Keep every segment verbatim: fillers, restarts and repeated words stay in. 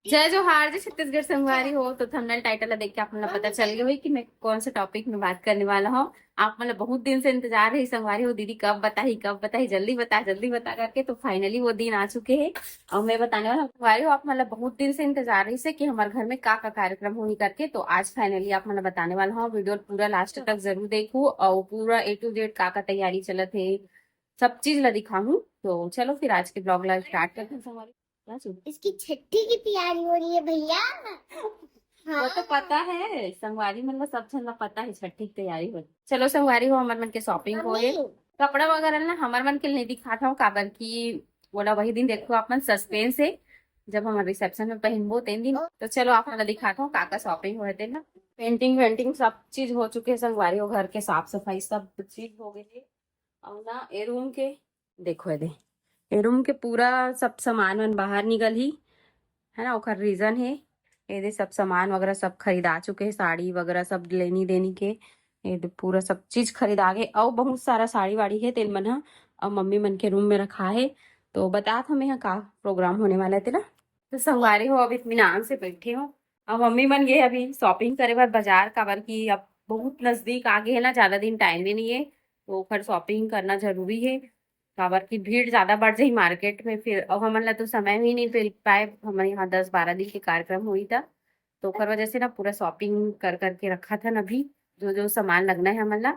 जय जोहार, जय छत्तीसगढ़ संगवारी हो। तो थंबनेल टाइटल ला देख के आप मन ला पता चल गया होही कि मैं कौन से टॉपिक में बात करने वाला हूँ। आप मन ला बहुत दिन से इंतजार रही संगवारी हो, दीदी कब बताही, कब बताही, जल्दी बता, जल्दी बता करके। तो फाइनली वो दिन आ चुके हैं और मैं बताने वाला हूँ संगवारी हो, आप मन ला बहुत दिन से इंतजार रही से कि हमारे घर में का का कार्यक्रम होही करके। तो आज फाइनली आप मन ला बताने वाला हूँ। वीडियो पूरा लास्ट तक जरूर देखू और पूरा ए टू जेड का का तैयारी चलत है, सब चीज ला दिखाहूँ। तो चलो फिर आज के ब्लॉग ला स्टार्ट करते हैं संगवारी। इसकी छठी की तैयारी हो रही है भैया। वो तो पता है, संगवारी मन ला, सब झन ला पता है छठी की तैयारी हो। चलो संगवारी हो, हमर मन के शॉपिंग हो गए। कपड़ा वगैरह ना हमर मन के नहीं दिखात हूँ, काबर कि ओला वही दिन देखो आप मन सस्पेंस है, जब हमर रिसेप्शन में पहनबो तेन दिन। तो चलो आप मन ला दिखात हूँ का का शॉपिंग होए तेन ना। पेंटिंग वेंटिंग सब चीज हो चुके है संगवारी हो, घर के साफ सफाई सब चीज हो गई है। और ना ए रूम के देखो, ए दे, ए रूम के पूरा सब सामान मन बाहर निकल ही है ना, ओकर रीजन है। ए दे सब सामान वगैरह सब खरीदा चुके है, साड़ी वगैरह सब लेनी देनी के। ए दे पूरा सब चीज खरीदा गे, अउ बहुत सारा साड़ी वाड़ी है तेन मन ह, अउ मम्मी मन के रूम में रखा है। तो बतात हूँ मैं ह का प्रोग्राम होने वाला है तेला। तो संगवारी हो, अभी इत्मीनान से बैठे हो, अब मम्मी मन गे अभी शॉपिंग करे बर बाजार, काबर कि अब बहुत नजदीक आ गे है ना, ज्यादा दिन टाइम भी नहीं है, तो ओखर शॉपिंग करना जरूरी है, काबर कि भीड़ ज्यादा बढ़ जाही मार्केट में फिर, और हमन ला तो समय ही नहीं मिल पाए, हमन यहाँ दस बारह दिन के कार्यक्रम होही था, तो ओकर वजह से ना पूरा शॉपिंग कर करके रखा था ना अभी, जो जो सामान लगना है हमन ला।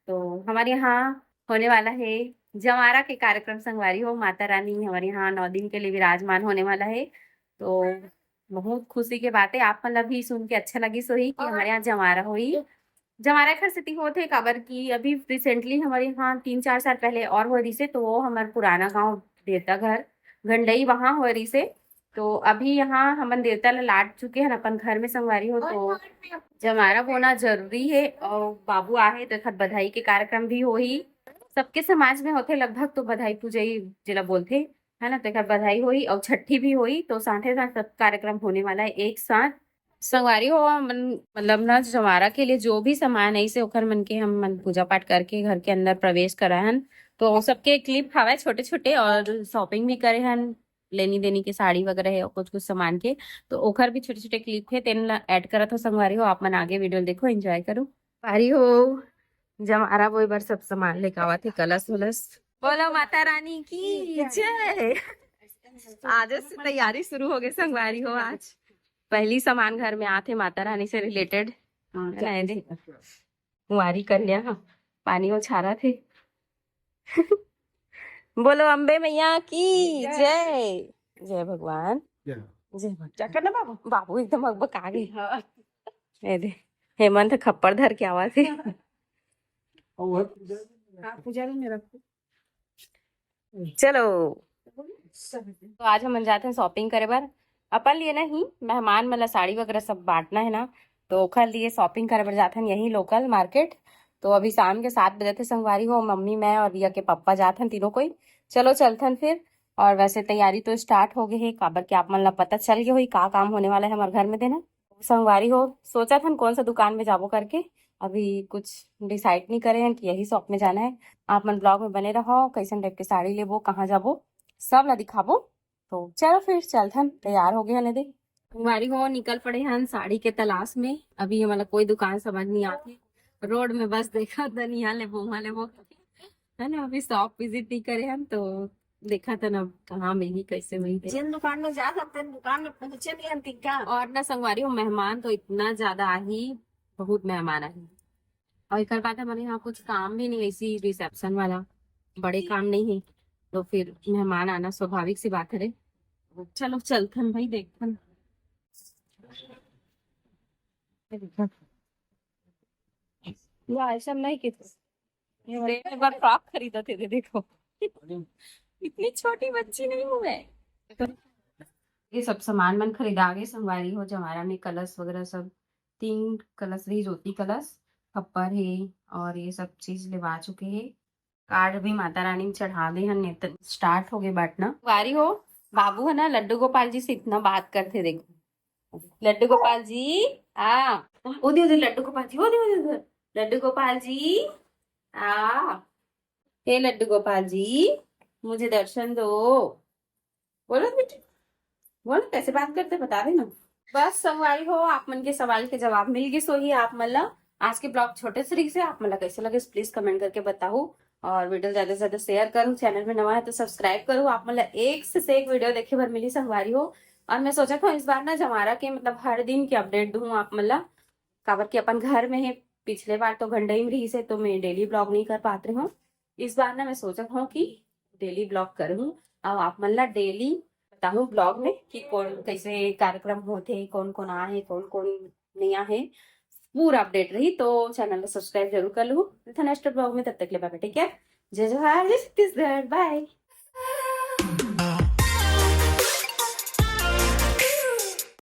तो हमारे यहाँ होने वाला है जमारा के कार्यक्रम संगवारी हो, माता रानी हमारे यहाँ नौ दिन के लिए विराजमान होने वाला है। तो बहुत खुशी के बात है, आप मन ला भी सुन के अच्छा लगिस होही कि हमारे यहाँ जमारा होही। जमारा एखर सेती होत हे काबर कि अभी रिसेंटली हमारे यहाँ तीन चार साल पहले और होए रिसे, तो वो हमार पुराना गांव देवता घर घंडई वहां होए रिसे। तो अभी यहाँ हमन देवता ला लाद चुके हन अपन घर में संगवारी हो, तो जमारा बोना जरूरी है। और बाबू आहे तो एखर बधाई के कार्यक्रम भी होही, सबके समाज में होथे लगभग, तो बधाई पूजई जेला बोलथे, है ना, तो एखर बधाई होही और छठी भी होही, तो साथे साथ सब कार्यक्रम होने वाला है एक साथ। संगवारी हो, मन मतलब ना जमारा के लिए जो भी सामान है इसे ओखर मन के हम मन पूजा पाठ करके घर के अंदर प्रवेश करा हन। तो सबके क्लिप हवय छोटे छोटे और शॉपिंग भी करे हन, लेनी देनी के साड़ी वगैरह है और कुछ कुछ सामान के, तो ओखर भी छोटे छोटे क्लिप है, तेन ला ऐड करत हो संगवारी हो। आप मन आगे वीडियो देखो, एंजॉय करो। संगवारी हो, जमारा बोए बर सब सामान लेके आवत है, कलश वलश। बोलो माता रानी की जय। आज से तैयारी शुरू हो गई संगवारी हो। आज पहली सामान घर में आथे माता रानी से रिलेटेड। हाँ, है ना, ये दे। कुंवारी कन्या, हाँ, पानी उछारा थे। बोलो अम्बे मैया की जय। जय। जय भगवान। जय। जय भगवान। क्या करना बाबू? बाबू एकदम अकबका गे। हाँ। ये दे, हेमंत खप्पर धर के आवा थे। और वो पूजा हाँ, पूजा रूम में रखो। चलो, तो आज हमन जात हन शॉपिंग करे बर, अपन लिए नहीं, मेहमान मन ला साड़ी वगैरह सब बांटना है ना, तो ओखर लिए शॉपिंग करे बर जात हन यही लोकल मार्केट। तो अभी शाम के सात बजे थे संगवारी हो, मम्मी, मैं और रिया के पप्पा जात हन तीनों कोई। चलो चलथन फिर। और वैसे तैयारी तो स्टार्ट हो गई है, काबर के आप मन ला पता चल गया होही का काम होने वाला है हमारे घर में देना। संगवारी हो, सोचत हन कौन सा दुकान में जाबो करके, अभी कुछ डिसाइड नहीं करे हन कि यही शॉप में जाना है। आप मन ब्लॉग में बने रहो, कैसन टाइप के साड़ी लेबो, कहाँ जाबो, सब ला दिखाबो। तो चलो फिर चलथन, तैयार हो गए हन दे। संगवारी हो, निकल पड़े हन साड़ी के तलाश में। अभी हमन ला कोई दुकान समझ नहीं आती, रोड में बस देखा था, यहाँ लेबो, वहाँ लेबो, है ना। अभी शॉप विजिट नहीं करे हन, तो देखा था ना कहाँ मिलही, कैसे मिलही। जिन दुकान में जा सकते हैं, दुकान में पहुंचे नहीं हन, ठीक है। और ना संगवारी हो, मेहमान तो इतना ज्यादा आही, बहुत मेहमान आही। और एक बात, हमारे यहाँ कुछ काम भी नहीं, ऐसी रिसेप्शन वाला बड़े काम नहीं है, तो फिर मेहमान आना स्वाभाविक सी बात है रे। चलो चलथन भाई, देखथन। वाह, ऐसा नहीं किया। ये वाला एक बार फ्रॉक खरीदा थे, दे देखो। इतनी छोटी बच्ची नहीं हूँ मैं। ये सब सामान मन खरीदा गए, संगवारी हो, जमारा में कलश वगैरह सब, तीन कलश रही, ज्योति कलश, खप्पर है और ये सब चीज लेवा चुके हैं। कार्ड भी माता रानी में चढ़ा दे हन, नेत स्टार्ट हो गए बांटना। संगवारी हो, बाबू है ना, लड्डू गोपाल जी से इतना बात करते, देखो, लड्डू गोपाल जी, आ, उदी, उदी, लड्डू गोपाल जी, उदी, उदी, उदी, लड्डू गोपाल जी, आ, हे लड्डू गोपाल जी, मुझे दर्शन दो, बोलो बेटी, बोल, कैसे बात करते, बता देना। बस संगवारी हो, आप मन के सवाल के जवाब मिल गिस होही आप मन ला। आज के ब्लॉग छोटे से रहिस हे, आप मन ला कैसे लगे प्लीज कमेंट करके बताहू। और वीडियो ज्यादा से ज्यादा शेयर करू, चैनल में नवा है तो सब्सक्राइब करू। आप मन ला एक से, से एक वीडियो देखे बर मिली संगवारी हो। और मैं सोचत हूँ इस बार ना जमारा के मतलब हर दिन के अपडेट दूँ आप मन ला, काबर कि अपन घर में है। पिछले बार तो घंडई में रहिस हे तो मैं डेली ब्लॉग नहीं कर पात रही हूँ। इस बार ना मैं सोचत हूँ कि डेली ब्लॉग करूँ और आप मन ला डेली बताऊँ ब्लॉग में कि कौन कैसे कार्यक्रम होथे, कौन कौन आए हे, कौन कौन नहीं आए हे, पूरा अपडेट रही। तो चैनल ला सब्सक्राइब जरूर कर लू। मिलथन नेक्स्ट ब्लॉग में, तब तक ले बाय बाय, टेक केयर, जय जोहार, जय छत्तीसगढ़, बाय।